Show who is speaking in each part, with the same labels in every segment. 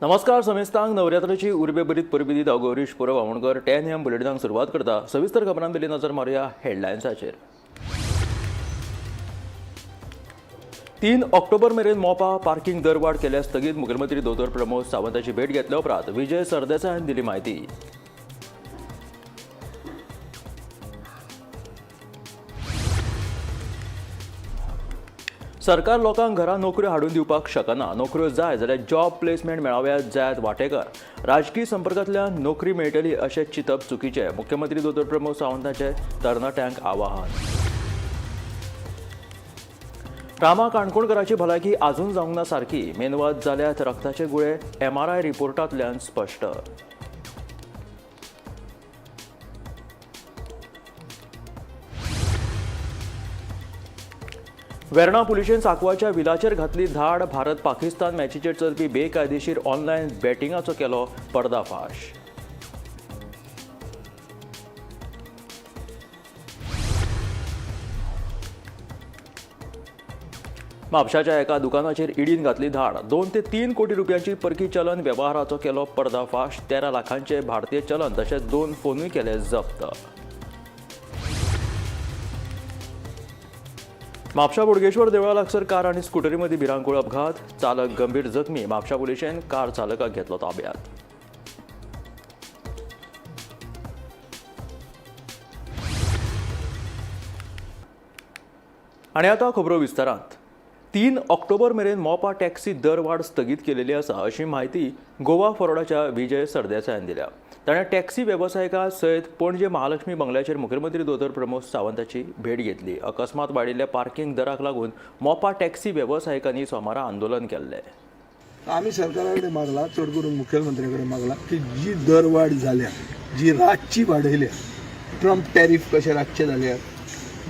Speaker 1: नमस्कार समेस्तांक नवरात्राची उर्बेभरीत परबी दित हांव गौरीश परब आमोणकर 10 AM बुलेटिनाक सुरवात करता. सविस्तर खबरां पयलीं नजर मारुया हेडलायन्साचेर. 3 ऑक्टोबर मेरेन मोपा पार्किंग दरवाड केल्या स्थगीत. मुखेलमंत्री दोतोर प्रमोद सावंताची भेट घेतल्या उपरांत विजय सरदेसायान दिली म्हायती. सरकार लोकांक घरा नोकऱ्यो हाडून दिवपाक शकना. नोकऱ्यो जाय जाल्यार जॉब प्लेसमेंट मेळाव्यात जायात वांटेकर. राजकी संपर्कांतल्यान नोकरी मेळटली अशें चिंतप चुकीचें. मुख्यमंत्री दोतोर प्रमोद सावंताचें तरणाट्यांक आवाहन. रामा काणकोणकराची भलायकी आजून जावंक ना सारकी. मेनवात जाल्यात रक्ताचे गुळे एमआरआय रिपोर्टांतल्यान स्पश्ट. वेर्णा पुलिशेन सांकवाच्या विलाचेर घातली धाड. भारत पाकिस्तान मॅचीचेर चलपी बेकायदेशीर ऑनलायन बॅटिंगाचो केलो पर्दाफाश. म्हापशाच्या एका दुकानाचेर ईडीन घातली धाड. 2 ते 3 कोटी रुपयांची परकी चलन वेव्हाराचो केलो पर्दाफाश. 13 लाखांचे भारतीय चलन तशेंच 2 फोनूय केले जप्त. म्हापशा बोडगेश्वर देवळा लागसर कार आनी स्कुटरी मदीं भिरांकूळ अपघात. चालक गंभीर जखमी. म्हापशा पुलिशेन कार चालकाक घेतलो ताब्यात. आनी आतां खबरो विस्तारांत. 3 ऑक्टोबर मेरेन मोपा टॅक्सी दरवाड स्थगीत केलेली आसा अशी म्हायती गोवा फॉरवर्डाच्या विजय सरदेसायान दिल्या. ताणें टॅक्सी वेवसायिकां सयत पणजे महालक्ष्मी बंगल्याचेर मुखेलमंत्री दोतोर प्रमोद सावंताची भेट घेतली. अकस्मात वाडिल्ल्या पार्किंग दराक लागून मोपा टॅक्सी वेवसायिकांनी सोमारा आंदोलन केल्लें.
Speaker 2: आमी सरकारा कडेन मागला, चड करून मुखेलमंत्र्या कडेन मागला की जी दरवाड जाल्या, जी रातची वाडयल्या, ट्रम्प टॅरीफ कशें रातचे जाल्या,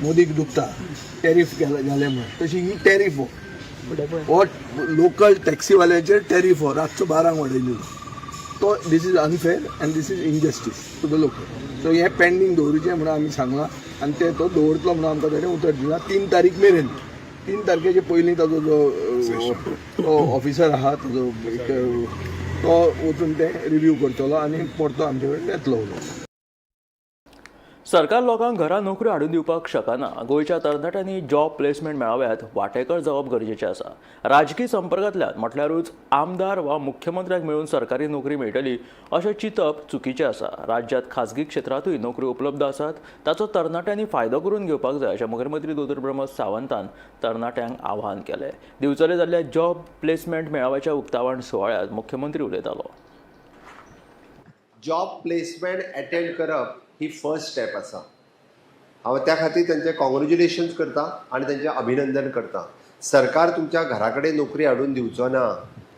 Speaker 2: मोदीक दुखता टॅरीफ घाले म्हणून, तशी ही टॅरीफ हो लोकल टॅक्सीवाल्याचेर टॅरीफ हो रातचो 12 वाडयलेलो तो this is unfair and this is injustice to the local. So हें पेंडींग दवरुचें म्हणून आमी सांगलां आनी ते तो दवरतलो म्हणून आमकां ताणें उतर दिलां. 3 तारीख मेरेन, 3 तारखेचे पयलीं ताजो जो तो ऑफिसर आहा ताजो एक तो वचून ते रिव्यू करतलो आनी परतो आमचे कडेन येतलो उलोवंक.
Speaker 1: सरकार लोकांक घरा नोकऱ्यो हाडून दिवपाक शकना. गोंयच्या तरणाट्यांनी जॉब प्लेसमेंट मेळाव्यात वांटेकर जावप गरजेचें आसा. राजकी संपर्कांतल्यान म्हटल्यारूच आमदार वा मुख्यमंत्र्याक मेळून सरकारी नोकरी मेळटली अशें चिंतप चुकीचें आसा. राज्यांत खाजगी क्षेत्रांतूय नोकऱ्यो उपलब्ध आसात, ताचो तरणाट्यांनी फायदो करून घेवपाक जाय अशें मुखेलमंत्री दोतोर प्रमोद सावंतान तरणाट्यांक आवाहन केलें. दिवचले जाल्ल्या जॉब प्लेसमेंट मेळाव्याच्या उक्तावण सुवाळ्यांत मुख्यमंत्री उलयतालो.
Speaker 3: जॉब प्लेसमेंट अटेंड करप ही फर्स्ट स्टेप आसा. हांव त्या खातीर तांचें कॉंग्रेच्युलेशन्स करता आनी तांचें अभिनंदन करता. सरकार तुमच्या घरा कडेन नोकरी हाडून दिवचो ना.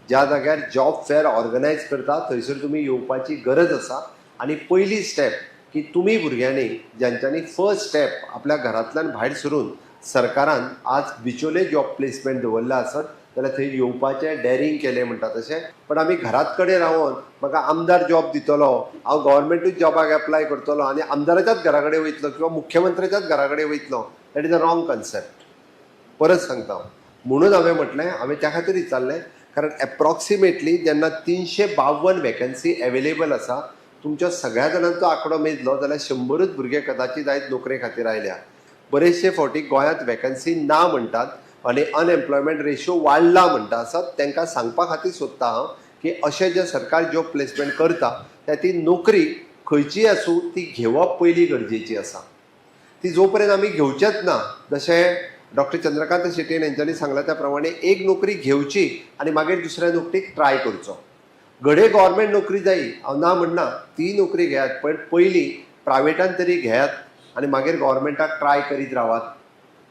Speaker 3: ज्या जाग्यार जॉब फेअर ऑर्गनायज करता थंयसर तुमी येवपाची गरज आसा. आनी पयली स्टेप की तुमी भुरग्यांनी ज्यांच्यांनी फर्स्ट स्टेप आपल्या घरांतल्यान भायर सरून सरकारान आज बिचोले जॉब प्लेसमेंट दवरला आसत जाल्यार थंय येवपाचें डॅरींग केलें म्हणटा तशें. पण आमी घरात कडेन रावन म्हाका आमदार जॉब दितलो, हांव गव्हर्मेंटूच जॉबाक एप्लाय करतलो आनी आमदाराच्याच घरा कडेन वयतलो किंवा मुख्यमंत्र्याच्याच घरा कडेन वयतलो, that is a wrong concept. परत सांगता हांव, म्हणून हांवें म्हटलें, हांवें त्या खातीर विचारलें, कारण एप्रॉक्सिमेटली जेन्ना 352 वेकन्सी एवेलेबल आसा, तुमच्या सगळ्या जाणांचो आंकडो मेजलो जाल्यार 100च भुरगे कदाचीत आयज नोकरे खातीर आयल्या. बरेचशे फावटी गोंयांत वेकन्सी ना म्हणटात आनी अनएम्प्लॉयमेंट रेशो वाडला म्हणटा आसात. तांकां सांगपा खातीर सोदता हांव की अशें जें सरकार जॉब प्लेसमेंट करता त्या ती नोकरी खंयचीय आसूं ती घेवप पयली गरजेची आसा. ती जो पर्यंत आमी घेवचेच ना, जशें डॉक्टर चंद्रकांत शेट्ये हेंच्यांनी सांगलां त्या प्रमाणे एक नोकरी घेवची आनी मागीर दुसऱ्या नोकरीक ट्राय करचो. घडये गव्हर्मेंट नोकरी जायी, हांव ना म्हणना, ती नोकरी घेयात, पण पयलीं प्रायवेटान तरी घेयात आनी मागीर गव्हर्मेंटाक ट्राय करीत रावात.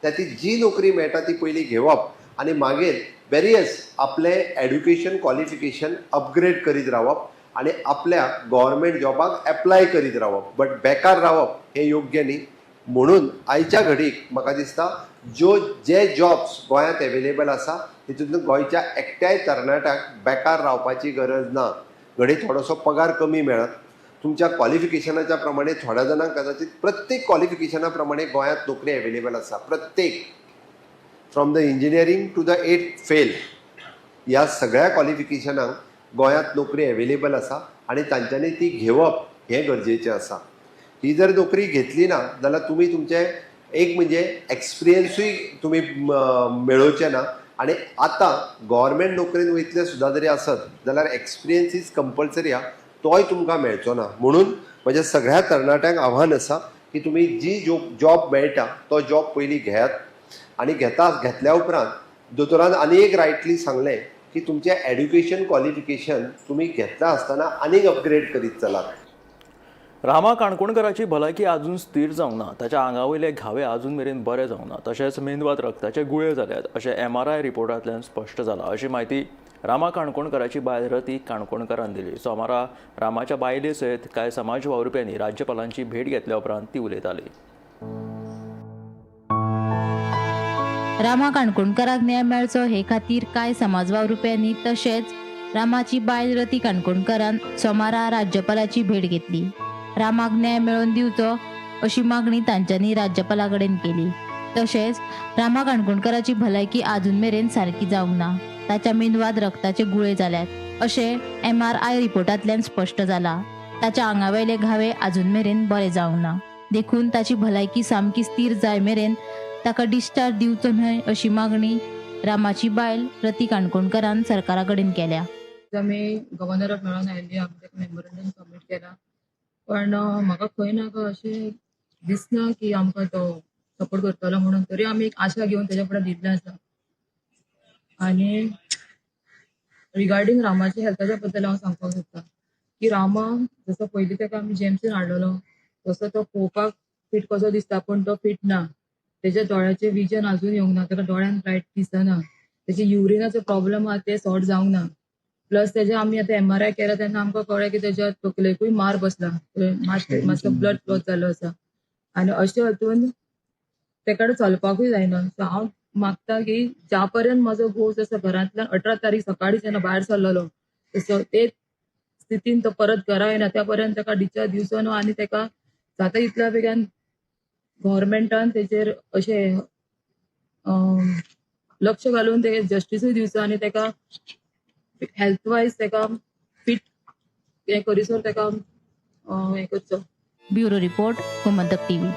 Speaker 3: त्या ती जी नोकरी मेळटा ती पयलीं घेवप आनी मागीर वेरियस आपलें एड्युकेशन क्वॉलिफिकेशन अपग्रेड करीत रावप आनी आपल्या गव्हर्मेंट जॉबाक एप्लाय करीत रावप. बट बेकार रावप हें योग्य न्ही. म्हणून आयच्या घडीक म्हाका दिसता ज्यो जे जॉब्स गोंयांत एवेलेबल आसा तितूंतल्यान गोंयच्या एकट्याय तरणाट्याक बेकार रावपाची गरज ना. घडये थोडोसो पगार कमी मेळत तुमच्या क्वॉलिफिकेशनाच्या प्रमाणे थोड्या जाणांक कदाचित, प्रत्येक क्वॉलिफिकेशना प्रमाणे गोंयांत नोकरी एवेलेबल आसा. प्रत्येक from the engineering to the eighth fail ह्या सगळ्या क्वॉलिफिकेशनाक गोंयांत नोकरी एवेलेबल आसा आनी तांच्यांनी ती घेवप हें गरजेचें आसा. ही जर नोकरी घेतली ना जाल्यार तुमी तुमचें एक म्हणजे एक्सपिरियन्सूय तुमी मेळोवचे ना आनी आतां गव्हर्मेंट नोकरेन वयतले सुद्दां जरी आसत जाल्यार एक्सपिरियन्स is compulsory आहा, तोय तुमकां मेळचो ना. म्हणून म्हज्या सगळ्या तरणाट्यांक आव्हान आसा की तुमी जी जॉब मेळटा तो जॉब पयलीं घेयात आनी घेतल्या उपरांत दोतोरान आनी एक रायटली सांगलें की तुमचें एड्युकेशन क्वॉलिफिकेशन तुमी घेतला आसतना आनीक अपग्रेड करीत चलात.
Speaker 1: रामा काणकोणकराची भलायकी अजून स्थिर जावंक ना. ताच्या आंगा वयले घावे अजून मेरेन बरे जावंक ना. तशेंच मेंदवात रक्ताचे गुळे जाल्यात अशें MRI रिपोर्टांतल्यान स्पश्ट जालां, अशी म्हायती रामा काणकोणकराची बायल रती काणकोणकरान दिली. सोमारा रामाच्या बायले सयत कांय समाज वावुरप्यांनी राज्यपालांची भेट घेतल्या उपरांत ती उलयताली.
Speaker 4: रामा काणकोणकराक न्याय मेळचो हे खातीर कांय समाज वावुरप्यांनी तशेंच रामाची बायल रती काणकोणकरान सोमारा राज्यपालाची भेट घेतली. रामाक न्याय मेळोवन दिवचो अशी मागणी तांच्यांनी राज्यपाला कडेन केली. तशेंच रामा काणकोणकराची भलायकी अजून मेरेन सारकी जावंक ना. ताच्या मेंदवात रक्ताचे गुळे जाल्यात अशें MRI रिपोर्टांतल्यान स्पश्ट जाला. ताच्या आंगावयले घावे अजून मेरेन बरे जावंक ना, देखून ताची भलायकी सामकी स्थिर जाय मेरेन ताका डिस्चार्ज दिवचो न्हय अशी मागणी रामाची बायल रती काणकोणकरान सरकारा कडेन केल्या.
Speaker 5: आमी गव्हर्नराक मेळोन आयिल्ली, आमी ताका मेमोरंडम सबमीट केला, पण म्हाका खंय ना खंय अशें दिसना की आमकां तो सपोर्ट करतलो म्हणून, तरी आमी एक आशा घेवन तेज्या फुडें दिल्लें आसा. आनी रिगार्डींग रामाच्या हेल्थाच्या बद्दल हांव सांगपाक सोदतां की रामा जसो पयलीं ताका आमी जेएमसीन हाडलेलो तसो तो पळोवपाक फीट कसो दिसता, पूण तो फीट ना. तेज्या दोळ्याचें विजन अजून येवंक ना, ताका दोळ्यान लायट दिसना, तेजे युरिनाचो प्रॉब्लम आहा ते सॉर्ट जावंक ना. प्लस तेजे आमी आतां MRI केला तेन्ना आमकां कळ्ळें की तेज्या तकलेकूय मार बसला, मातसो ब्लड क्लॉट जाल्लो आसा आनी अशें हातून तेका चलपाकूय जायना. सो हांव मागता की ज्या पर्यंत म्हजो घोव जसो घरांतल्यान 18 तारीख सकाळी जेन्ना भायर सरलेलो तसो ते स्थितीन तो परत घरा येना त्या पर्यंत ताका डिस्चार्ज दिवचो न्हू आनी ताका जाता तितल्या बेगीन गव्हर्मेंटान तेजेर अशें लक्ष घालून तेका जस्टिसूय दिवचो आनी ताका हेल्थ वायज ताका फिट हें करीसर ताका हें करचो.
Speaker 4: Bureau report, Gomantak TV.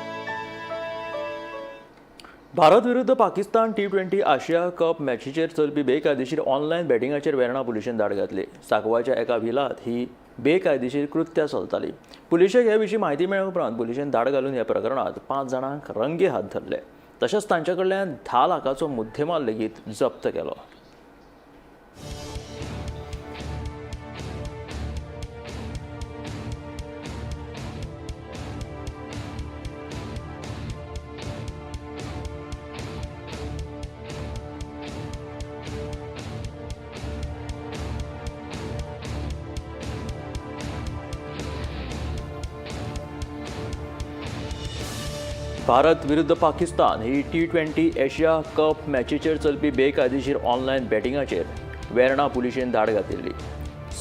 Speaker 1: Bharat विरुद्ध पाकिस्तान T20 आशिया कप मॅचीचेर चलपी बेकायदेशीर ऑनलायन बॅटिंगाचेर वेर्णा पुलिशेन धाड घातली. साकवाच्या एका व्हिलांत ही बेकायदेशीर कृत्यां चलताली. पुलिशेक हे विशीं म्हायती मेळ्ळे उपरांत पुलिशेन धाड घालून ह्या प्रकरणांत 5 जाणांक रंगे हात धरले. तशेंच तांचे कडल्यान 10 लाखाचो मुद्देमाल लेगीत जप्त केलो. भारत विरुद्ध पाकिस्तान ही T20 Asia cup मॅचीचेर चलपी बेकायदेशीर ऑनलायन बॅटिंगाचेर वेर्णा पुलिशेन धाड घातिल्ली.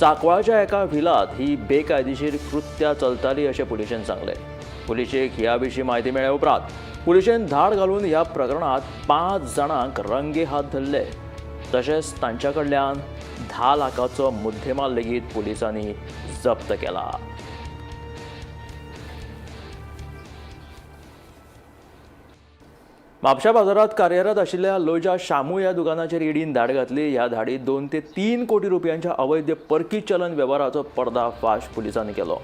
Speaker 1: साकवाळच्या एका व्हिलांत ही बेकायदेशीर कृत्यां चलताली अशें पुलिशेन सांगलें. पुलिशेक ह्या विशीं म्हायती मेळ्ळे उपरांत पुलिशेन धाड घालून ह्या प्रकरणांत 5 जाणांक रंगे हात धरले. तशेंच तांच्या कडल्यान 10 लाखाचो मुद्देमाल लेगीत पुलिसांनी जप्त केला. म्हापशा बाजारात कार्यरत आशिल्ल्या लोजा शामू ह्या दुकानाचेर ईडीन धाड घातली. ह्या धाडीत 2 ते 3 कोटी रुपयांच्या अवैध परकी चलन वेव्हाराचो पर्दाफाश पुलिसांनी केलो.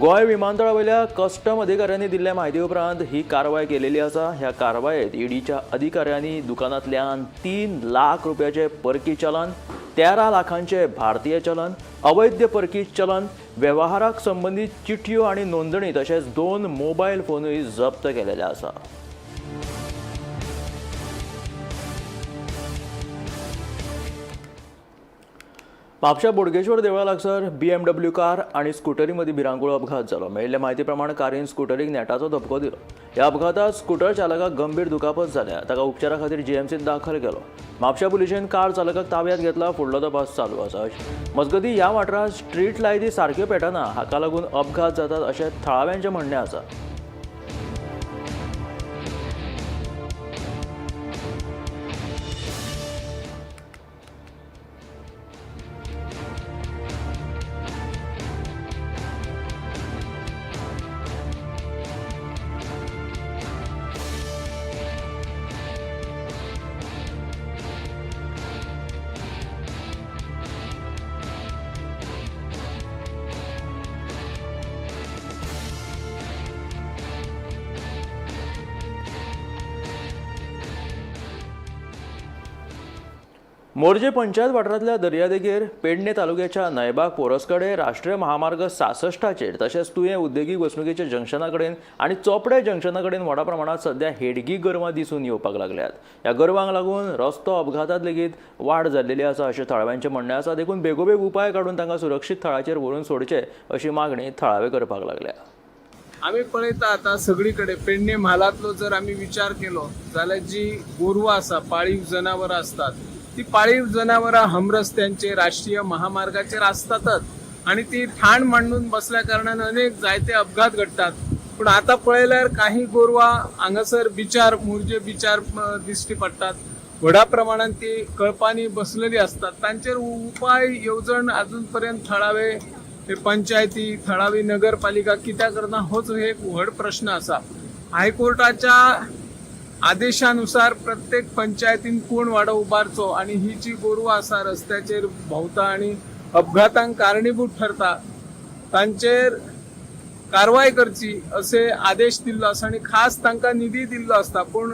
Speaker 1: गोंय विमानतळा वयल्या कस्टम अधिकाऱ्यांनी दिल्ल्या म्हायती उपरांत ही कारवाय केलेली आसा. ह्या कारवायेत ईडीच्या अधिकाऱ्यांनी दुकानांतल्यान 3 लाख रुपयाचे परकी चलन, 13 लाखांचे भारतीय चलन, अवैध परकी चलन वेव्हाराक संबंदीत चिठयो आनी नोंदणी तशेंच 2 मोबायल फोनूय जप्त केलेले आसा. म्हापशा बोडगेश्वर देवळा लागसार BMW car आनी स्कुटरी मदीं भिरांकूळ अपघात जालो. मेळिल्ले म्हायती प्रमाण कारीन स्कुटरीक नेटाचो धपको दिलो. ह्या अपघातात स्कुटर चालकाक गंभीर दुखापत जाल्या. ताका उपचारा खातीर जीएमसींत दाखल केलो. म्हापशा पुलिशेन कार चालकाक ताब्यांत घेतला. फुडलो तपास चालू आसा. मजगतीं ह्या वाठारांत स्ट्रीट लायटी सारक्यो पेटना, हाका लागून अपघात जातात अशें थळाव्यांचें म्हणणें आसा. मोरजे पंचायत वाठारांतल्या दर्यादेगेर पेडणे तालुक्याच्या नयबाग पोरसकडे राष्ट्रीय महामार्ग 66चेर तशेंच तुयें उद्देगीक वसणुकेच्या जंक्शना कडेन आनी चोपडे जंक्शना कडेन व्हडा प्रमाणांत सध्या हेडगी गोरवां दिसून येवपाक लागल्यात. ह्या गोरवांक लागून रस्तो अपघातांत लेगीत वाड जाल्लेली आसा अशें थळाव्यांचें म्हणणें आसा. देखून बेगोबेग उपाय काडून तांकां सुरक्षीत थळाचेर व्हरून सोडचे अशी मागणी थळावे करपाक लागल्या.
Speaker 6: आमी पळयता आतां सगळी कडेन पेडणे म्हालांतलो जर आमी विचार केलो जाल्यार जी गोरवां आसा, पाळीव जनावरां आसतात, ती पाळीव जनावरां हमरस्त्यांचेर, राष्ट्रीय महामार्गाचेर आसतातच आनी ती ठाण मांडून बसल्या कारणान अनेक जायते अपघात घडटात. पूण आतां पळयल्यार काही गोरवां हांगासर बिचार, मोरजे बिचार दिश्टी पडटात. व्हडा प्रमाणान ती कळपांनी बसलेली आसतात. तांचेर उपाय येवजण अजून पर्यंत थळावे पंचायती, थळावी नगरपालिका कित्याक करना होच एक व्हड प्रश्न आसा. हायकोर्टाच्या आदेशानुसार प्रत्येक पंचायतीन कोण वाडो उबारचो आनी ही जी गोरवां आसा रस्त्याचेर भोंवता आनी अपघातांक कारणीभूत ठरता तांचेर कारवाय करची असे आदेश दिल्लो आसा आनी खास तांकां निधी दिल्लो आसता. पूण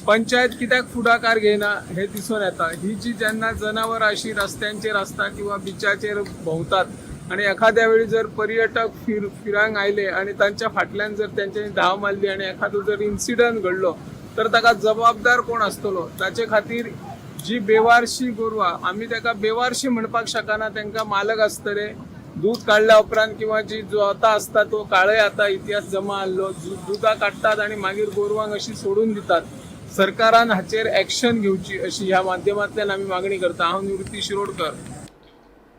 Speaker 6: पंचायत कित्याक फुडाकार घेयना हे दिसून येता. ही जी जेन्ना जनावरां अशी रस्त्यांचेर आसता किंवा बिचाचेर भोंवतात आनी एखाद्या वेळी जर पर्यटक फिरांक आयले आनी तांच्या फाटल्यान जर तेंच्यांनी धांव मारली आनी एखादो जर इन्सिडंट घडलो तर ताका जबाबदार कोण आसतलो? ताचे खातीर जी बेवारशी गोरवां, आमी ताका बेवारशी म्हणपाक शकना, तांकां मालक आसतले. दूध काडल्या उपरांत किंवा जी जोता आसता तो काळय आतां इतिहास जमा आहलो, दुदां काडटात आनी मागीर गोरवांक अशी सोडून दितात. सरकारान हाचेर एक्शन घेवची अशी ह्या माध्यमांतल्यान आमी मागणी करता. हांव निवृत्ती शिरोडकर.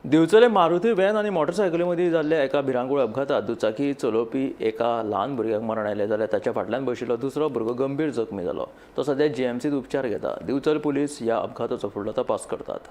Speaker 1: दिवचले मारुती व्हॅन आनी मोटरसायकली मदीं जाल्ल्या एका भिरांकूळ अपघातांत दुचाकी चलोवपी एका ल्हान भुरग्याक मरण आयलें जाल्यार ताच्या फाटल्यान बशिल्लो दुसरो भुरगो गंभीर जखमी जालो. तो सध्या जीएमसींत उपचार घेता. दिवचल पुलीस ह्या अपघाताचो फुडलो तपास करतात.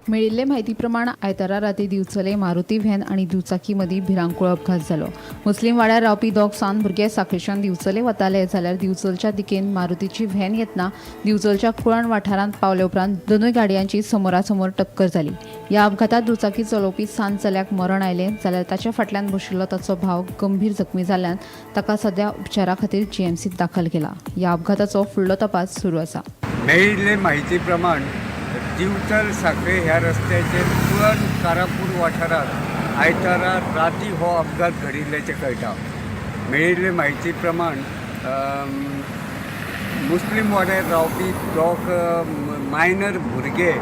Speaker 7: मेळिल्ले म्हायती प्रमाण आयतारा राती दिवचले मारुती व्हॅन आनी दुचाकी मदीं भिरांकूळ अपघात जालो. मुस्लीम वाड्यार रावपी दोग सान भुरगे साखळेच्यान दिवचले वताले जाल्यार दिवचलच्या दिकेन मारुतीची व्हॅन येतना दिवचलच्या कुळण वाठारांत पावले उपरांत दोनूय गाडयांची समोरासमोर टक्कर जाली. ह्या अपघातात दुचाकी चलोवपी सान चल्याक मरण आयलें जाल्यार ताच्या फाटल्यान बशिल्लो ताचो भाव गंभीर जखमी जाल्ल्यान ताका सध्या उपचारा खातीर जीएमसीत दाखल केला. ह्या अपघाताचो फुडलो तपास सुरू आसा.
Speaker 8: मेळिल्ले म्हायती प्रमाण दिवचल साखळे ह्या रस्त्याचेर कुळण कारापूर वाठारांत आयतारा राती हो अपघात घडिल्ल्याचें कळटा. मेळिल्ले म्हायती प्रमाण मुस्लीम वाड्यार रावपी दोग मायनर भुरगे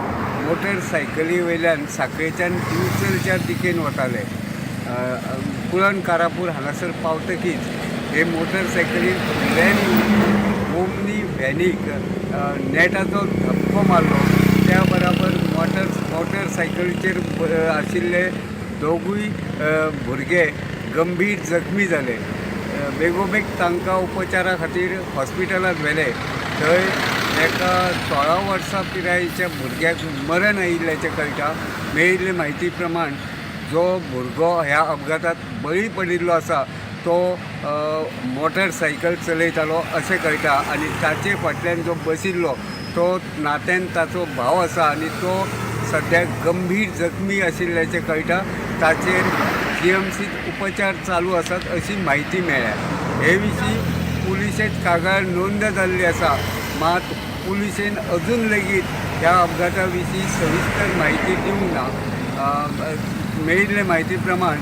Speaker 8: मोटरसायकली वयल्यान साखळेच्यान दिवचलच्या दिकेन वताले. कुळण कारापूर हांगासर पावतकीच हे मोटरसायकलीन फुडल्यान येवन ओमनी व्हॅनीक नेटाचो धपको मारलो. त्या बराबर मोटरसायकलीचेर आशिल्ले दोगूय भुरगे गंभीर जखमी जाले. बेगोबेग तांकां उपचारा खातीर हॉस्पिटलांत व्हेले. थंय एका 16 वर्सां पिरायेच्या भुरग्याक मरण आयिल्ल्याचें कळटा. मेळिल्ले म्हायती प्रमाण जो भुरगो ह्या अपघातांत बळी पडिल्लो आसा तो मोटरसायकल चलयतालो अशें कळटा आनी ताचे फाटल्यान जो बशिल्लो तो नात्यान ताचो भाव आसा आनी तो सद्या गंभीर जखमी आशिल्ल्याचें कळटा. ताचेर जीएमसीत उपचार चालू आसात अशी म्हायती मेळ्ळ्या. हे विशीं पुलिशेंत कागाळ नोंद जाल्ली आसा. मात पुलिशेन अजून लेगीत ह्या अपघाता विशीं सविस्तर म्हायती दिवंक ना. मेळिल्ले म्हायती प्रमाण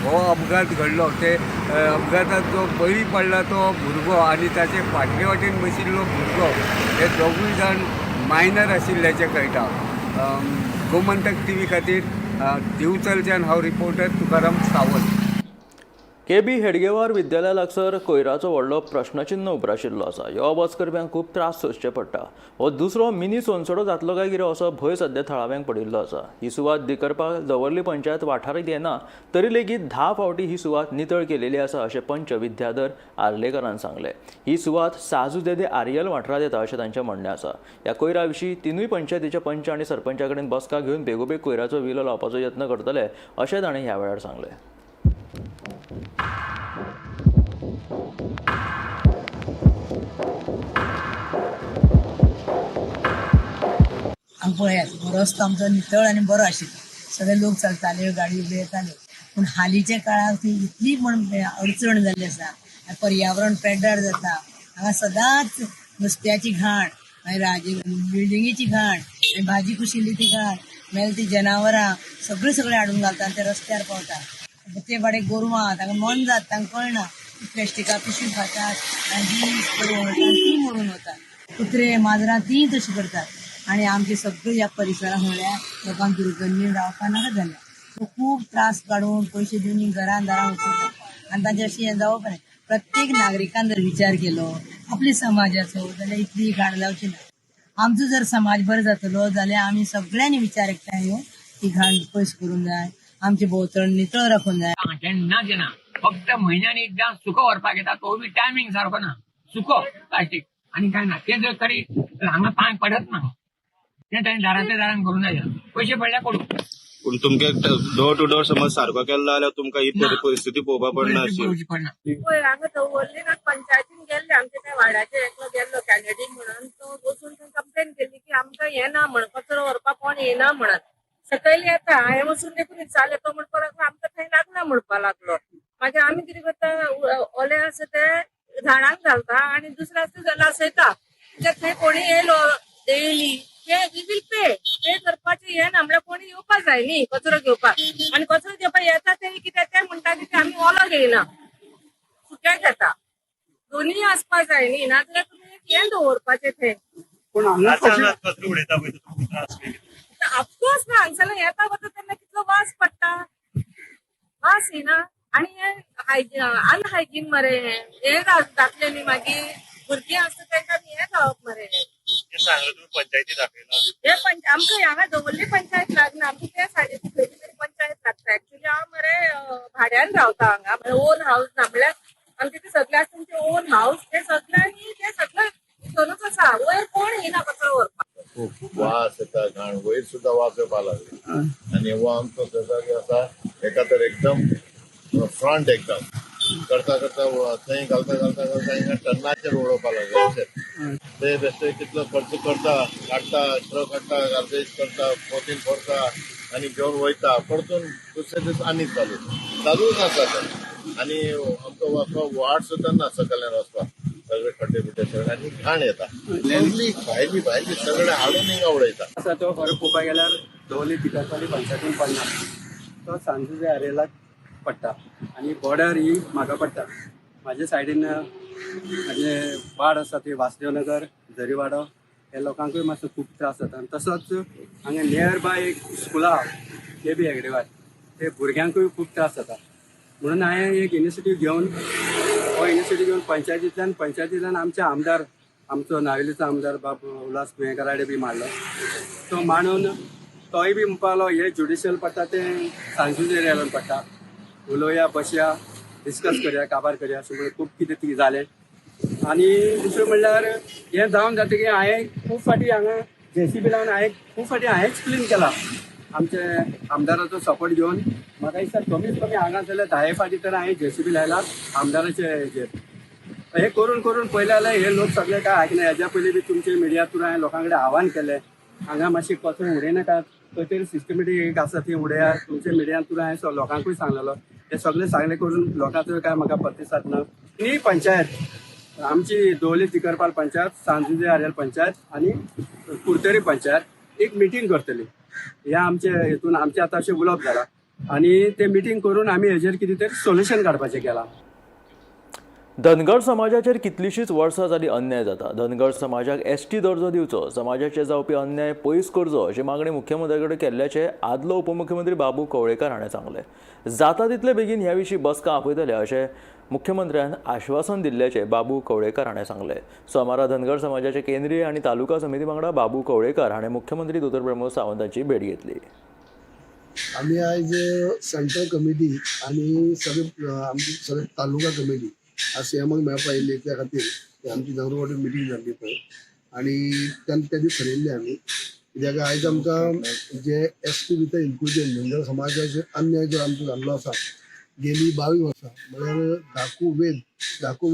Speaker 8: हो अपघात घडलो ते अपघातात जो बळी पडला तो भुरगो आनी ताचे फाटले वाटेन बशिल्लो भुरगो हे दोगूय जाण मायनर आशिल्ल्याचें कळटा. गोमंतक टीव्ही खातीर दिवचलच्यान हांव रिपोर्टर तुकाराम सावंत.
Speaker 1: केबी हेडगेवार विद्यालया लागसर कोयराचो व्हडलो प्रश्नचिन्न उप्राशिल्लो आसा. यो वच करप्यांक खूब त्रास सोंसचे पडटा. हो दुसरो मिनी सोनसडो जातलो काय कितें असो भंय सद्या थळाव्यांक पडिल्लो आसा. ही सुवात दिकरपाक दवर्ली पंचायत वाठारांत येना तरी लेगीत 10 फावटी ही सुवात नितळ केलेली आसा अशें पंच विद्याधर आर्लेकरान सांगलें. ही सुवात साजू देदे आर्यल वाठारांत येता अशें तांचें म्हणणें आसा. ह्या कोयरा विशीं तिनूय पंचायतीच्या पंच आनी सरपंचा कडेन बसका घेवन बेगोबेग कोयराचो विलो लावपाचो यत्न करतले अशें ताणें ह्या वेळार सांगलें.
Speaker 9: आमी पळयात रस्तो आमचो नितळ आनी बरो आशिल्लो. सगळे लोक चलताले, गाडी बी येताल्यो. पूण हालींच्या काळार ती इतली म्हण अडचण जाल्ली आसा. पर्यावरण पेड्ड्यार जाता. हांगा सदांच नुस्त्याची घाण, मागीर बिल्डिंगेची घाण, आनी भाजी कुशिल्ली ती घाण, मेल ती जनावरां सगळीं सगळीं हाडून घालता आनी ते रस्त्यार पावता. ते बाडे गोरवां तांकां मन जात, तांकां कळना, प्लॅस्टिका पिशवी खातात आनी ती करून ती मरून वतात. कुत्रे माजरां तीय तशी करतात. आनी आमचे सगळे ह्या परिसरांत म्हणल्यार लोकांक दुर्गंधी रावपा नाका जाल्या. खूब त्रास काडून पयशे दिवन घरान दारां वचता आनी तांचे अशें हें जावप न्हय. प्रत्येक नागरिकान जर विचार केलो आपल्या समाजाचो जाल्यार इतली घाण जावची ना. आमचो जर समाज बरो जातलो जाल्यार आमी सगळ्यांनी विचार एकठांय येवन ही घाण पयस करूंक जाय, आमचे भोंवतण नितळ राखूंक जाय.
Speaker 10: केन्नाच येना, फक्त म्हयन्यान एकदां सुको व्हरपाक येता, तो बी टायमींग सारको ना. सुको प्लास्टीक आनी काय ना. ते जर तरी हांगा पांय पडत ना, ते ताणें दारांतल्या दारान करूंक जाय, पयशे पडल्यार पडूं.
Speaker 11: पूण तुमगे डोर टू डोर समज सारको केलो जाल्यार तुमकां ही परिस्थिती पळोवपा पडना
Speaker 10: पळोवची पडना.
Speaker 12: पळय हांगा दवरली ना पंचायतीन गेल्ले आमच्या त्या वाड्याचेर एकलो गेल्लो कॅनेडी म्हणून, तो वचून थंय कंप्लेन केली की आमकां येना म्हण, कचरो व्हरपाक कोण येना म्हणत. सकयल येता, हांवें वचून देखून विचारलें, तो म्हणपाक लागलो आमकां थंय लागना म्हणपाक लागलो. मागीर आमी कितें करता, ओले आसा ते झाडांक घालता आनी दुसरे आसा ते लासयता. कित्याक थंय कोणी येयलो डेली ते we will pay, पे करपाचें हें ना, म्हणल्यार कोणी येवपा जाय न्ही कचरो घेवपाक. आनी कचरो घेवपाक येता ते कित्याक ते म्हणटा की ते आमी ओलो घेयना, सुक्या घेता. दोन्ही आसपा जाय न्ही, नाजाल्यार तुमी एक हें दवरपाचें थंय. ऑफकोर्स ना, हांगसरल्यान येता वता तेन्ना कितलो वास पडटा, वास येना. आनी हें हायजीन अनहायजीन मरे, हें जातलें न्ही मागीर भुरगीं आसता तांकां हें जावप मरे. हे आमकां हांगा दवर्ली पंचायत लागना, आमकां त्या सायडीन खंयची तरी पंचायत लागता. एक्चुअली हांव मरे भाड्यान रावता हांगा, ओन हावस ना, म्हणल्यार आमचे ते सगळे आसा तेंचे ओन हावस, ते सगळ्यांनी ते सगळे हितूनच आसा, वयर कोण येना कचरो व्हरपाक.
Speaker 13: खूप वास येता घाण, वयर सुद्धा वास येवपाक लागले. आनी हो आमचो शेजारी आसा एका तर एकदम फ्रंट एकदम करता करता थंय घालता घालता घालता हिंगा टन्नाचेर उडोवपाक लागले. अशें ते बेश्टे कितलो खर्च करता, काडटा, ट्रक हाडटा, गार्बेज करता, पोतीन भरता आनी घेवन वयता, परतून दुसरे दीस आनी चालू चालूच आसा तें. आनी आमचो असो वाट सुद्दां ना सकल्यान वचपाक, सगळे खड्डे बिड्डे सगळे आनी घाण येता सगळी, भायली भायली सगळे हाडून हिंगा उडयता.
Speaker 8: आसा तो फरक पळोवपाक गेल्यार दवर्ली तिकरपाली पंचायतीन पडना, तो सांजुजे आरेलाक पडटा आनी बॉर्डर ही म्हाका पडटा. म्हाजे सायडीन म्हाजे वाड आसा ती वासदेवनगर, झरीवाडो, हे लोकांकूय मातसो खूब त्रास जाता. आनी तसोच हांगा नियर बाय एक स्कुला आहा के बी हेगडेवार, ते भुरग्यांकूय खूब त्रास जाता. म्हणून हांवें एक इनिशिएटीव घेवन, हो इनिशिएटीव घेवन पंचायतींतल्यान आमचे आमदार, आमचो नावेलीचो आमदार बाब उल्हास तुयेंकाराडे बी मांडलो, तो मांडून तोय बी म्हणपाक लागलो हे ज्युडिशियल पडटा तें सांजुजे एरियान पडटा, उलोवया, बसया, डिस्कस करया, काबार करया, अशें म्हणून खूब कितें कितें जालें. आनी दुसरें म्हणल्यार हें जावन जातकीर हांवें खूब फावटी हांगा जेसीबी लावन हांवें खूब फावटी हांवेंच क्लीन केला आमचे आमदाराचो सपोर्ट घेवन. म्हाका दिसता कमीत कमी हांगा जाल्यार 10 फावटी तर हांवें जेसीबी लायला आमदाराचे हेजेर. हे करून करून पयलें जाल्यार हे लोक सगळे काय आयकना. हेज्या पयलीं बी तुमचे मिडिया थ्रू हांवें लोकां कडेन आव्हान केलें, हांगा मातशी कचरो उडयनाकात, खंय तरी सिस्टमेटीक एक आसा ती उडयात. तुमच्या मिडिया थ्रू हांवें लोकांकूय सांगलेलो, हे सगळें सांगलें करून लोकांचो काय म्हाका प्रतिसाद ना. ही पंचायत आमची दवर्ली तिकरपाल पंचायत, सांजुजे आरेल पंचायत आनी कुडतरी पंचायत एक मिटींग करतली. ह्या आमचे हितून आमचें आतां अशें उलोवप जालां आनी ते मिटींग करून आमी हेजेर कितें तरी सोल्युशन काडपाचें केलां.
Speaker 1: धनगर समाजाचेर कितलीशीच वर्सां जाली अन्याय जाता. धनगर समाजाक एसटी दर्जो दिवचो, समाजाचेर जावपी अन्याय पयस करचो अशी मागणी मुख्यमंत्र्या कडेन केल्ल्याचें आदलो उपमुख्यमंत्री बाबू कवळेकार हाणें सांगलें. जाता तितले बेगीन ह्या विशीं बसका आपयतले अशें मुख्यमंत्र्यान आश्वासन दिल्ल्याचें बाबू कवळेकार हाणें सांगलें. सोमारा धनगर समाजाचे केंद्रीय आनी तालुका समिती वांगडा बाबू कवळेकार हाणें मुख्यमंत्री दोतोर प्रमोद सावंत हांची भेट घेतली.
Speaker 14: आमी आयज सेंट्रल कमिटी आनी सगळे आमची सगळे तालुका कमिटी आज सीएमाक मेळपा येयल्ली, त्या खातीर आमची धनगर मिटींग जाल्ली पळय आनी त्या दीस थरयल्लें आमी, कित्याक आयज आमकां जे एस टी भितर इन्क्लुजन धनगर समाजाचेर अन्याय जो आमचो जाल्लो आसा गेली 22 वर्सां, म्हळ्यार घाकू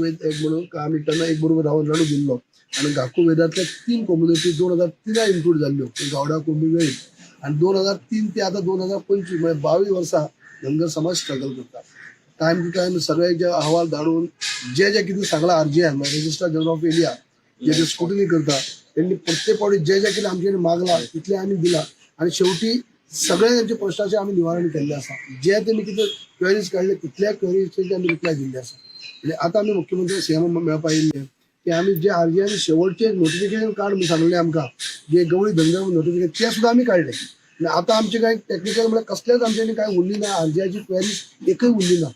Speaker 14: वेद एक म्हणून आमी तेन्ना एक बरोबर रावन रडू दिल्लो आनी घाकू वेदांतले 3 कम्युनिटी 2003 इन्क्लूड जाल्ल्यो, गावडा, कुणबी, वेळीप, आनी 2003 ते आतां 2025 म्हळ्यार 22 वर्सां धनगर समाज स्ट्रगल करता. टायम टू टायम सगळे जे अहवाल धाडून जे जे कितें सांगलां आरजीआय म्हळ्यार registrar general of India J J scrutiny करता त्यांनी प्रत्येक फावटी जे जे कितें आमचे कडेन मागला तितलें आमी दिलां आनी शेवटी सगळे तांचे प्रश्नाचें आमी निवारण केल्लें आसा. जे तेमी कितें क्वेरीज काडले तितल्या क्वेरीजचे आमी रिप्लाय दिल्ले आसा. म्हणजे आतां आमी मुख्यमंत्री सीएम मेळपा येयल्ले की आमी जे आरजीआयन शेवटचे नोटिफिकेशन काड म्हणून सांगलें आमकां, जे गवळी धंद्या नोटिफिकेशन ते सुद्दां आमी काडले. आनी आतां आमचे कांय टॅक्निकल म्हळ्यार कसलेच आमच्यानी कांय उरली ना, आरजीआयची क्वेरीज एकय उरली ना.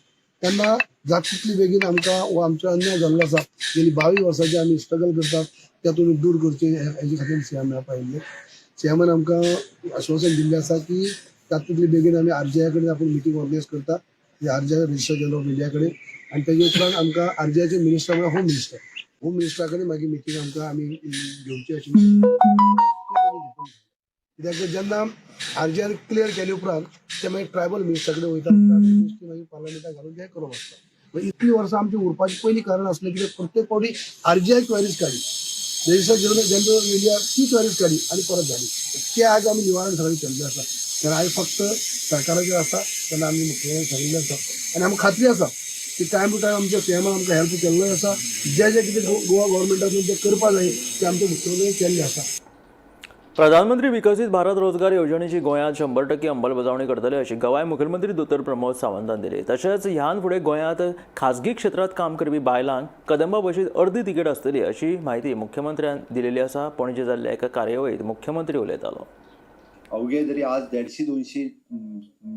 Speaker 14: तेन्ना जाता तितली बेगीन आमकां हो आमचो अन्याय जाल्लो आसा, गेली 22 वर्सांचे आमी स्ट्रगल करतात त्या तुमी दूर करचे हेजे खातीर सीएम मेळपा आयिल्ले. सीएमान आमकां आश्वासन दिल्लें आसा की जाता तितली बेगीन आमी आरजीआय कडेन आपूण मिटींग ऑर्गनायज करता, RGI registrar general of India कडेन, आनी तेजे उपरांत आमकां आरजीआयचे मिनिस्टर म्हळ्यार होम मिनिस्टर, होम मिनिस्टरा कडेन मागीर मिटींग आमकां आमी घेवची आशिल्ली. कित्याक जेन्ना आरजीआय क्लियर केले उपरांत ते मागीर ट्रायबल मिनिस्टरा कडेन वयता, ट्रायबल मिनिस्ट्री मागीर पार्लमेंटाक घालून ते करप आसता. इतली वर्सां आमची उरपाचें पयलीं कारण आसलें कित्याक प्रत्येक फावटी आरजीआय क्वेरीज काडली, रजिस्टर जनरल ऑफ इंडिया ती क्वेरीज काडली आनी परत धाडली. ते आज आमी निवारण सगळें केल्लें आसा. तेन्ना आयज फक्त सरकाराचेर आसा. तेन्ना आमी मुख्यमंत्र्यांक सांगिल्लें आसा आनी आमकां खात्री आसा की टायम टू टायम आमच्या सीएमान आमकां हेल्प केल्लोय आसा. जे जे कितें गोवा गव्हर्मेंटातून तें करपा जाय तें आमच्या मुख्यमंत्र्यांनी केल्लें आसा.
Speaker 1: प्रधानमंत्री विकसीत भारत रोजगार येवजणेची गोंयांत 100% अंमलबजावणी करतले अशी गवाय मुखेलमंत्री दोतोर प्रमोद सावंतान दिली. तशेंच ह्यान फुडें गोंयांत खाजगी क्षेत्रांत काम करपी बायलांक कदंबा बशींत अर्दी तिकेट आसतली अशी म्हायती मुख्यमंत्र्यान दिलेली आसा. पणजे जाल्ल्या एका कार्यावळींत मुख्यमंत्री उलयतालो.
Speaker 3: अवघे जरी आज 150-200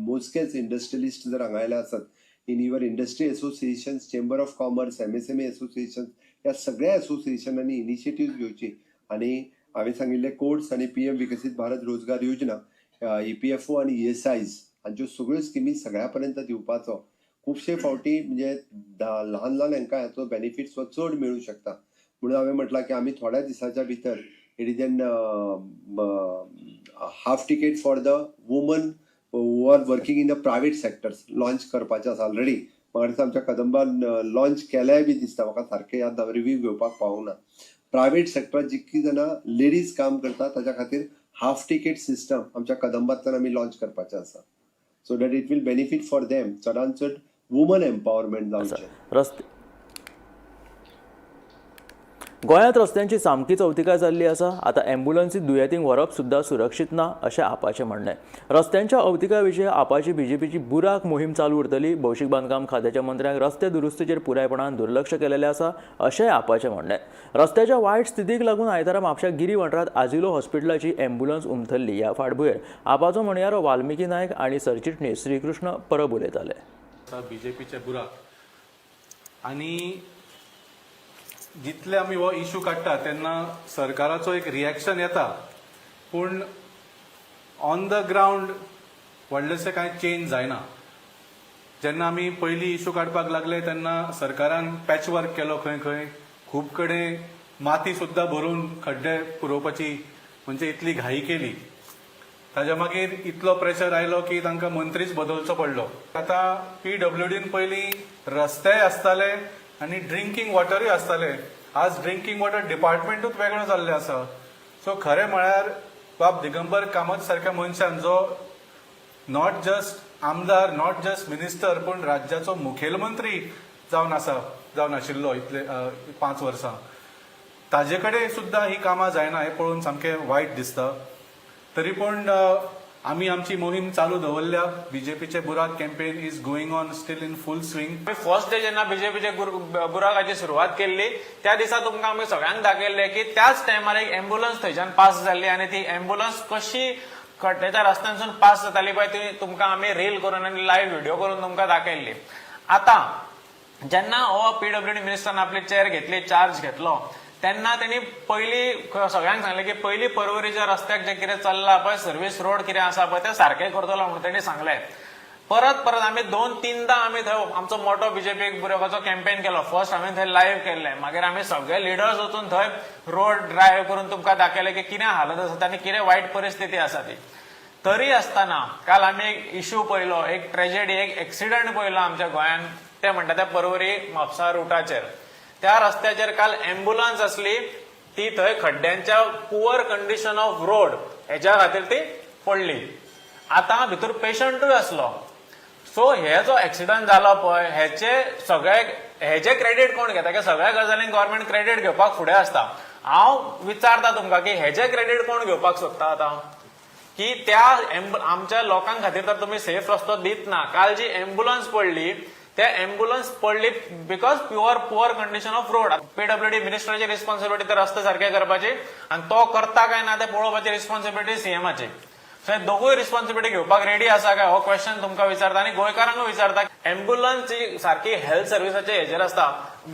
Speaker 3: मोजकेच इंडस्ट्रियलिस्ट जर हांगा आयले आसत, in your industry associations, chamber of commerce, MSME association, ह्या सगळ्या एसोसिएशनांनी इनिशिएटीव घेवची आनी हांवें सांगिल्ले कोड्स आनी PM विकसीत भारत रोजगार योजना, EPFO आनी ESIs हांच्यो सगळ्यो स्किमी सगळ्या पर्यंत दिवपाचो. खुबशे फावटी म्हणजे ल्हान ल्हान हांकां हाचो बेनिफिट्स हो चड मेळूं शकता. म्हणून हांवें म्हटलां की आमी थोड्या दिसाच्या भितर it is an half ticket for the woman who are working in the private sectors launch करपाचें आसा. ऑलरेडी म्हाका दिसता आमच्या कदंबान लॉन्च केल्याय बी दिसता, म्हाका सारकें याद ना, रिव्यू घेवपाक पावूंक ना. प्रायव्हेट सेक्टरात जितकी जाणां लेडीज काम करता ताच्या खातीर हाफ तिकेट सिस्टम आमच्या कदंबांतल्यान आमी लॉन्च करपाचें आसा, so that it will benefit for them. चडान चड वुमन एम्पावरमेंट जावचें.
Speaker 1: रस्ते गोंयांत रस्त्यांची सामकीच अवतिकाय जाल्ली आसा. आतां ॲम्ब्युलन्सी दुयेंतींक व्हरप सुद्दां सुरक्षीत ना अशें आपाचें म्हणणें. रस्त्यांच्या अवतिकाय विशीं आपाची बीजेपीची बुराक मोहीम चालू उरतली. भौशीक बांदकाम खात्याच्या मंत्र्यांक रस्ते दुरुस्तीचेर पुरायपणान दुर्लक्ष केलेलें आसा अशेंय आपाचें म्हणणें. रस्त्याच्या वायट स्थितीक लागून आयतारा म्हापश्या गिरी वाठारांत आजिलो हॉस्पिटलाची ॲम्ब्युलन्स उमथल्ली. ह्या फाटभुंयेर आपाचो म्हणयारो वाल्मिकी नायक आनी सरचिटणीस श्रीकृष्ण परब उलयताले.
Speaker 15: बीजेपीचे बुराक आनी जितले आमी हो इशू काडटा तेन्ना सरकाराचो एक रिएक्शन येता, पूण ऑन the ground व्हडलेशें कांय चेंज जायना. जेन्ना आमी पयलीं इशू काडपाक लागले तेन्ना सरकारान पॅच वर्क केलो, खंय खंय खूब कडेन माती सुद्दां भरून खड्डे पुरोवपाची म्हणजे इतली घाई केली. ताज्या मागीर इतलो प्रेशर आयलो की तांकां मंत्रीच बदलचो पडलो. आतां पीडब्ल्यूडीन पयलीं रस्तेय आसताले आनी ड्रिंकींग वॉटरूय आसताले. आज ड्रिंकींग वॉटर डिपार्टमेंटूच वेगळो जाल्लें आसा. सो खरें म्हळ्यार बाब दिगंबर कामत सारक्या मनशान, जो not just आमदार, not just minister, पूण राज्याचो मुखेलमंत्री जावन आसा, जावन आशिल्लो इतले 5 वर्सां, ताजे कडेन सुद्दां ही कामां जायना हें पळोवन सामकें वायट दिसता. तरी पूण आमी आमची मोहीम चालू दवरल्या. बीजेपीचे बुराक campaign is going on still in full swing.
Speaker 16: First day जेन्ना बीजेपीचे बुराकाची सुरवात केल्ली त्या दिसा तुमकां आमी सगळ्यांक दाखयल्ले की त्याच टायमार एक एम्बुलन्स थंयच्यान पास जाल्ली आनी ती एम्बुलन्स कशी खड्ड्याच्या रस्त्यानसून पास जाताली पळय ती तुमकां आमी रील करून आनी लायव्ह व्हिडिओ करून तुमकां दाखयल्ली. आतां जेन्ना हो पीडब्ल्यूडी मिनिस्टरान आपली चेअर घेतली, चार्ज घेतलो, तेन्ना तेणी पयली सगळ्यांक सांगलें की पयली पर्वरीच्या रस्त्याक जें कितें चल्लां पळय, सर्वीस रोड कितें आसा पळय तें सारकें करतलो म्हणून तेणी सांगलें. परत परत आमी 2-3दा आमी थंय आमचो मोटो बीजेपी बुराकाचो कॅम्पेन केलो. फर्स्ट आमी थंय लायव्ह केल्लें, मागीर आमी सगळे लिडर्स वचून थंय रोड ड्रायव्ह करून तुमकां दाखयलें की कितें हालत आसा आनी कितें वायट परिस्थिती आसा ती. तरी आसतना काल आमी एक इशू पळयलो, एक ट्रेजेडी, एक एक्सिडंट पळयलो आमच्या गोंयांत, ते म्हणटा त्या पर्वरी म्हापसा रुटाचेर. त्या रस्त्याचेर काल एम्बुलन्स आसली ती थंय खड्ड्यांच्या पुअर कंडिशन ऑफ रोड हेच्या खातीर ती पडली. आतां भितर पेशंटूय आसलो. सो हे जो एक्सिडंट जालो पळय हेचे सगळे हेजे क्रेडीट कोण घेता? की सगळ्या गजालींक गव्हर्मेंट क्रेडीट घेवपाक फुडें आसता. हांव विचारता तुमकां की हेजे क्रेडीट कोण घेवपाक सोदता आतां? की त्या आमच्या लोकां खातीर तर तुमी सेफ रस्तो दित ना. काल जी एम्बुलन्स पडली, त्या एम्बुलन्स पडली because pure poor condition of road. PWD मिनिस्टराची responsibility ते रस्ते सारके करपाची आनी तो करता काय ना ते पळोवपाची रिस्पॉन्सिबिलिटी सीएमाची. सो हे दोगूय रिस्पॉन्सिबिलिटी घेवपाक रेडी आसा काय, हो क्वेश्चन तुमकां विचारता आनी गोंयकारांकूय विचारता. एम्बुलन्स जी सारकी हेल्थ सर्विसाचे हेजेर आसता,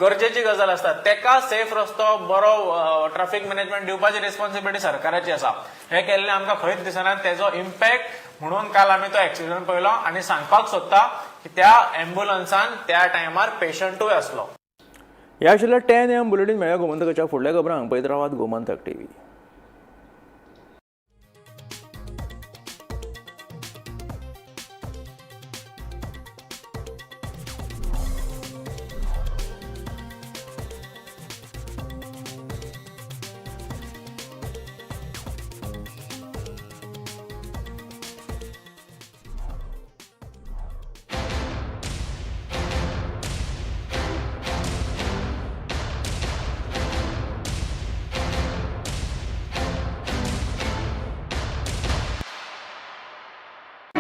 Speaker 16: गरजेची गजाल आसता, तेका सेफ रस्तो, बरो ट्राफीक मॅनेजमेंट दिवपाची रिस्पॉन्सिबिलिटी सरकाराची आसा. हे केल्लें आमकां खंयच दिसना. तेजो इम्पॅक्ट म्हणून काल आमी तो एक्सिडंट पळयलो आनी सांगपाक सोदता की त्या एम्बुलन्सान त्या टायमार पेशंटूय आसलो.
Speaker 1: ह्या आशिल्ल्या 10 AM bulletin. मेळ्या गोमंतकाच्या फुडल्या खबरांक. पळयत रावात गोमंतक टीव्ही.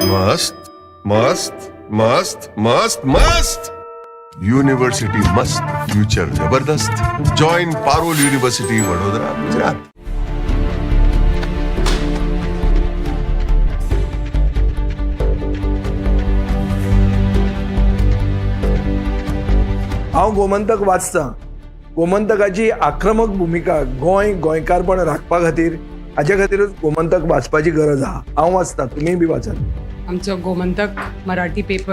Speaker 13: मस्त मस्त मस्त मस्त मस्त यूनिवर्सिटी, मस्त फ्यूचर, जबरदस्त. Join Parul university, Vadodara, Gujarat.
Speaker 2: हांव गोमंतक वाचतां. गोमंतकाची आक्रमक भुमिका गोंय, गोंयकारपण राखपा खातीर, हाजे खातीरूच गोमंतक वाचपाची गरज आहा. हांव वाचतां, तुमीय बी वाचात.
Speaker 5: आमचो गोमंतक मराठी पेपर.